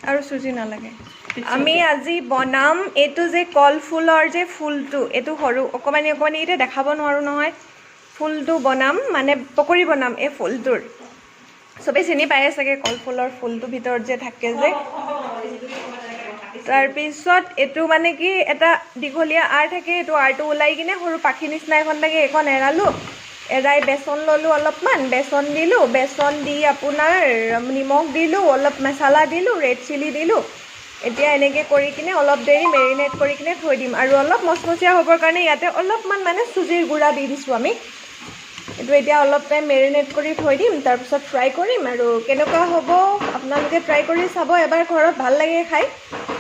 আৰু চুজি নালাগে। আমি আজি বনাম এইটো যে কলফুলৰ যে ফুলটো, এইটো সৰু অকণমানি অকণমানি, এতিয়া দেখাব নোৱাৰোঁ নহয়। ফুলটো বনাম, মানে পকৰি বনাম এই ফুলটোৰ। চবেই চিনি পায়ে চাগে, কলফুলৰ ফুলটো ভিতৰত যে থাকে যে। তাৰপিছত এইটো মানে কি, এটা দীঘলীয়া আঁৰ থাকে, এইটো আঁৰটো ওলাই কিনে সৰু পাখি নিচিনা এখন থাকে। এইখন এৰালোঁ, এৰাই বেচন ল'লোঁ অলপমান, বেচন দিলোঁ। বেচন দি আপোনাৰ নিমখ দিলোঁ, অলপ মছলা দিলোঁ, ৰেড চিলি দিলোঁ। এতিয়া এনেকৈ কৰি কিনে অলপ দেৰি মেৰিনেট কৰি কিনে থৈ দিম। আৰু অলপ মচমচীয়া হ'বৰ কাৰণে ইয়াতে অলপমান মানে চুজিৰ গুড়া দি দিছোঁ আমি। এইটো এতিয়া অলপ টাইম মেৰিনেট কৰি থৈ দিম, তাৰপিছত ফ্ৰাই কৰিম। আৰু কেনেকুৱা হ'ব আপোনালোকে ট্ৰাই কৰি চাব এবাৰ ঘৰত, ভাল লাগে খাই।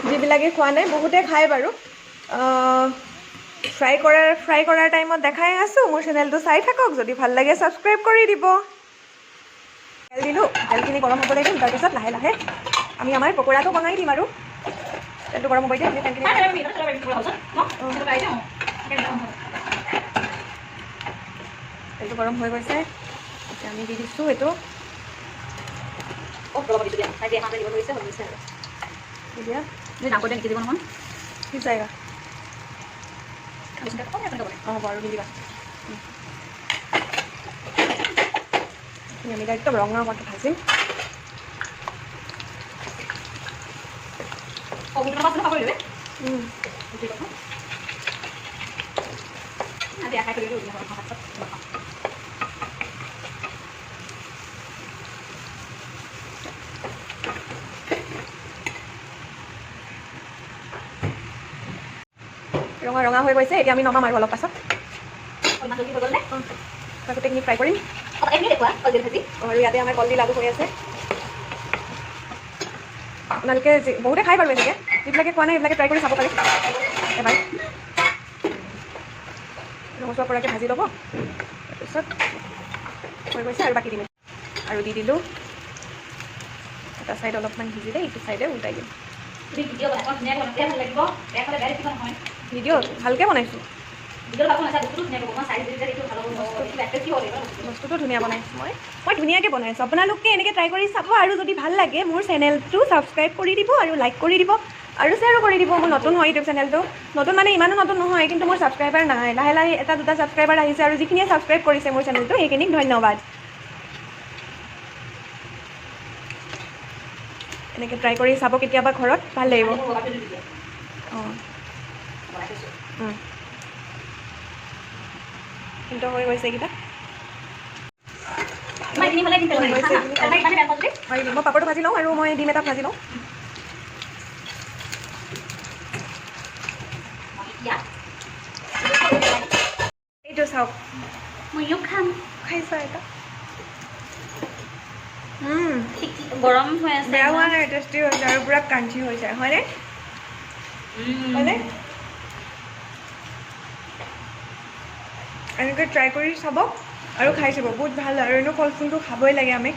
যিবিলাকে খোৱা নাই, বহুতে খায় বাৰু। ফ্ৰাই কৰাৰ টাইমত দেখাই আছোঁ। মোৰ চেনেলটো চাই থাকক, যদি ভাল লাগে ছাবস্ক্ৰাইব কৰি দিব। তেল দিলোঁ, তেলখিনি গৰম হ'বলৈ দিম। তাৰপিছত লাহে লাহে আমি আমাৰ পকৰাটো বনাই দিম। আৰু তেলটো গৰম হ'ব এতিয়া, আমি তেলখিনি। তেলটো গৰম হৈ গৈছে, এতিয়া আমি দি দিছোঁ এইটো। দিয়া। সিজাইগা। অঁ, হ'ব, আৰু নিদিবা। এইখিনি আমি এতিয়া একদম ৰঙা হোৱাকৈ ভাজিম। ৰঙা ৰঙা হৈ গৈছে, এতিয়া আমি নমাম আৰু অলপ পাছত। অঁ, গোটেইখিনি ফ্ৰাই কৰিম। আৰু ইয়াতে আমাৰ কলডিল আলু হৈ আছে। আপোনালোকে বহুতে খাই বাৰু এনেকৈ, যিবিলাকে খোৱা নাই সেইবিলাকে ট্ৰাই কৰি চাব পাৰে এবাৰ। ৰঙচুৱা পৰাকৈ ভাজি ল'ব। তাৰপিছত হৈ গৈছে, আৰু বাকী দিম আৰু দি দিলোঁ। এটা ছাইড অলপমান সিজিলে ইটো ছাইডে উল্টাই দিম। ভিডিঅ' ভালকৈ বনাইছোঁ, বস্তুটো ধুনীয়া বনাইছোঁ মই। মই ধুনীয়াকৈ বনাইছোঁ। আপোনালোকে এনেকৈ ট্ৰাই কৰি চাব আৰু যদি ভাল লাগে মোৰ চেনেলটো ছাবস্ক্ৰাইব কৰি দিব আৰু লাইক কৰি দিব আৰু শ্বেয়াৰো কৰি দিব। মোৰ নতুন হয় ইউটিউব চেনেলটো, নতুন মানে ইমানো নতুন নহয়, কিন্তু মোৰ ছাবস্ক্ৰাইবাৰ নাই। লাহে লাহে এটা দুটা ছাবস্ক্ৰাইবাৰ আহিছে আৰু যিখিনিয়ে ছাবস্ক্ৰাইব কৰিছে মোৰ চেনেলটো, সেইখিনিক ধন্যবাদ। এনেকৈ ট্ৰাই কৰি চাব কেতিয়াবা ঘৰত, ভাল লাগিব। অঁ, কিন্তু হৈ গৈছে এইকেইটা। মই পাপৰটো ভাজি লওঁ আৰু মই ডিম এটা ভাজি লওঁ। এইটো চাওক। ময়ো খাম। খাইছা এটা? গৰম হৈ আছে। বেয়া হোৱা নাই, টেষ্টি হৈছে আৰু পূৰা ক্ৰাঞ্চি হৈছে, হয়নে? হয়নে? এনেকৈ ট্ৰাই কৰি চাব আৰু খাই চাব, বহুত ভাল। আৰু এনেও কলফুলটো খাবই লাগে আমি।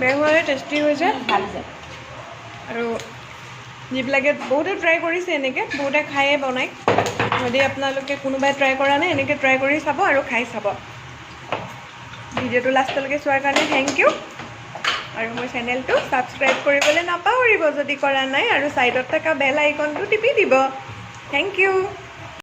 বেয়া হোৱা নাই, টেষ্টি হৈছে। ভাল হৈছে। আৰু যিবিলাকে বহুতে ট্ৰাই কৰিছে এনেকৈ, বহুতে খায়ে বনায়। যদি আপোনালোকে কোনোবাই ট্ৰাই কৰা নাই, এনেকৈ ট্ৰাই কৰি চাব আৰু খাই চাব। ভিডিঅ'টো লাষ্টলৈকে চোৱাৰ কাৰণে thank U. আৰু মোৰ চেনেলটো ছাবস্ক্ৰাইব কৰিবলৈ নাপাহৰিব যদি কৰা নাই, আৰু ছাইডত থকা বেল আইকনটো টিপি দিব। Thank U.